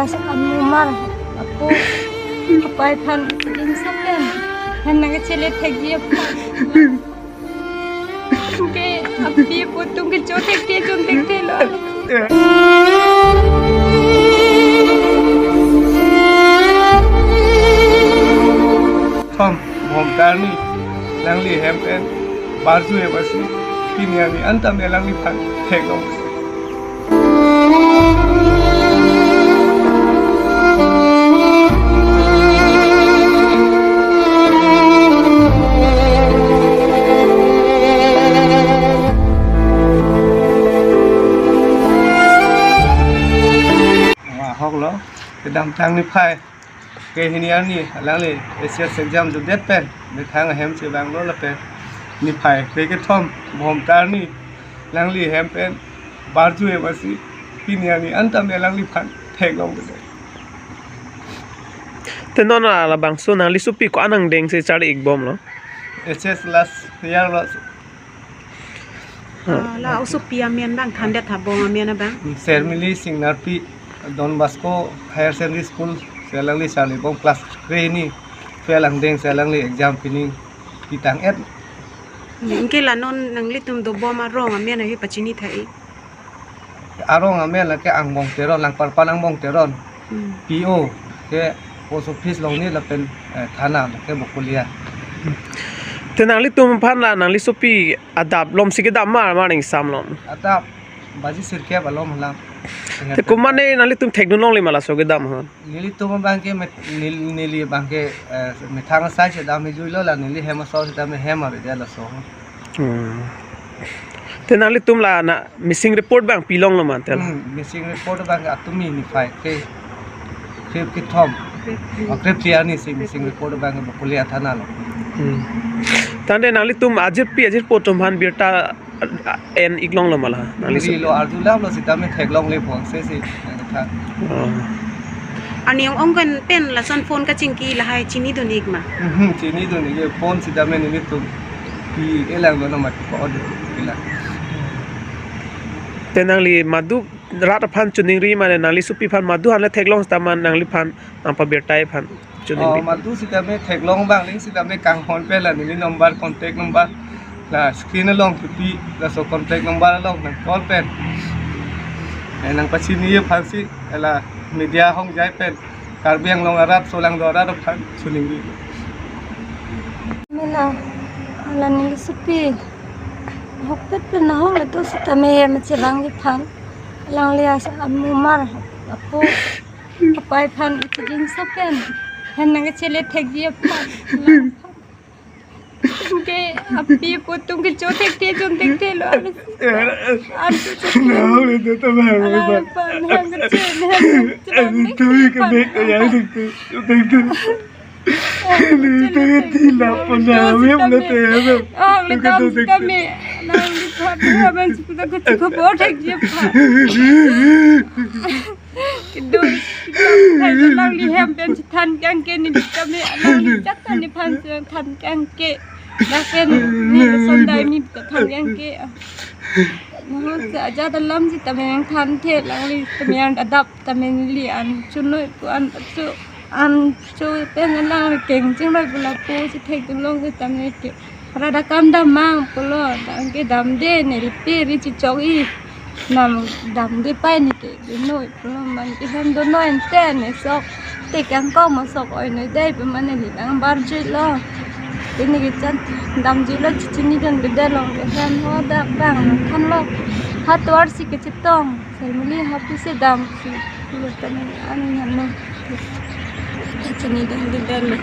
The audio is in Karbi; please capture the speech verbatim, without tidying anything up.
Amumar apo apai aphan jingso pen hem nangkachele thekji aphan. Ke api apo atum kecho thekthe chun thekthelo. Thom, bhomta arni alangli hem pen barju hem asi, pini arni an tame alangliphan theklong. Ahok lo, kedamtang niphai kehini arni alangli H S exam jodet pen methang ahem chevanglo lapen niphai kre kethom bhomta arni alangli hem pen barju hem asi, pini arni an tame alangliphan theklong kede. Te non labangso nangli sopi ko-an angdeng si charli-ikbomlo? H S last year lo. Ah, la osopi amen abang thandet ha, bong amen abang. Sermili Singnarpi Don Bosco Higher Secondary School si alangli charlibom, class three ni fail angdeng si alangli exam pining pitang-et. Anke la non nanglitum dobom arong amen ahi pachini tha-ik. Arong amen lake Angbong Teron, Langparpan Angbong Teron. Hmm. P O ke post office along ni lapen, eh, thana ke Bokolia. Te nanglitum aphan la nangli sopi adap lom si kedam mar mar ningsam lom? Adap baji sirkep alom hala. Te komatne nanglitum thekdun longle ma laso kedam aphan? Nelitum abang ke met-, nel-, neli abang ke, eh, methang asai si dam hijui lo, la neli hem asor si dam, hem avedet laso. Hmm. Te nanglitum la na missing report abang pilonglo ma te la? Hmm, missing report abang ke atumi niphai kre, kre kethom. Kre phli. Oh, kre phli arni si missing report abang ke Bokolia thana lo. Hmm. Tangte nanglitum ajirpi ajirpo atum aphan birta en-iklonglo ma la nangli? Ri lo, arjulamlo sitame theklongle pon se si. Oh. Arni ong-ong kan pen lason phone kachingki lahai chinidun-ik ma? Mhm, chinidun-ik, phone sitame nelitum pi-ik-e lang lo, na mati pa order pi-ik-e lang. Te nangli madu rat aphan choningri mane nangli sopi aphan madu aphan le theklong sitame nangliphan nangpabirta-ik aphan choningri? Oh, madu sitame theklong abang ling sitame kanghon pen la neli number, contact number la screen along kipi, laso contact number along nang call pen, eh, nangpachini aphan si, eh, la media ahongjai pen Karbi Anglong arat, solangdo arat aphan choningri. Mena, la neli sopi ahokpet pen nahok le to sitame hem chevangji aphan alangli as amumar apo apai aphan jingso pen hem nangkachele thekji aphan. Ke api apo atum kecho thekthe chun thekthelo. Arju chot. Nahok le to tame hem. Alang aphan nangkachele hem. Alang tui ke bek ya thekthelo. Neli to thila pon na mem le te. Ah, le tam kami. Nangliphan abang sudah kecil kebor thekji aphan. Kedoi, kedoi, kedoi, alangli hem pen chethan kangke, neli tame alangli jat than nephan chethan kangke. Dak pen neli sondai mi ta than kangke. Nahok si ajat alam sitame nangthanthe, alangli tame an adap tame neli an chunoi pu an chu an chu pen alangli keng chingloi pu lapu si thekdun long sitame ke. Rat akam dam mang pulo, tangke damde, ne ripi ri chichok-i. Nam damde pai ne ke, dunoi pulo, man ke hem dunoi ante ne sok. Te kangkong ma sok oi noi dei pu mane neli abang barjuilo. Te ne kechat damjuilo, chichinidun bede long ke hem ho dak abang thanlo. Ha tovar si kechetong, family ha pusi dam si. Pulo tame an nano. Chichinidun bede lo.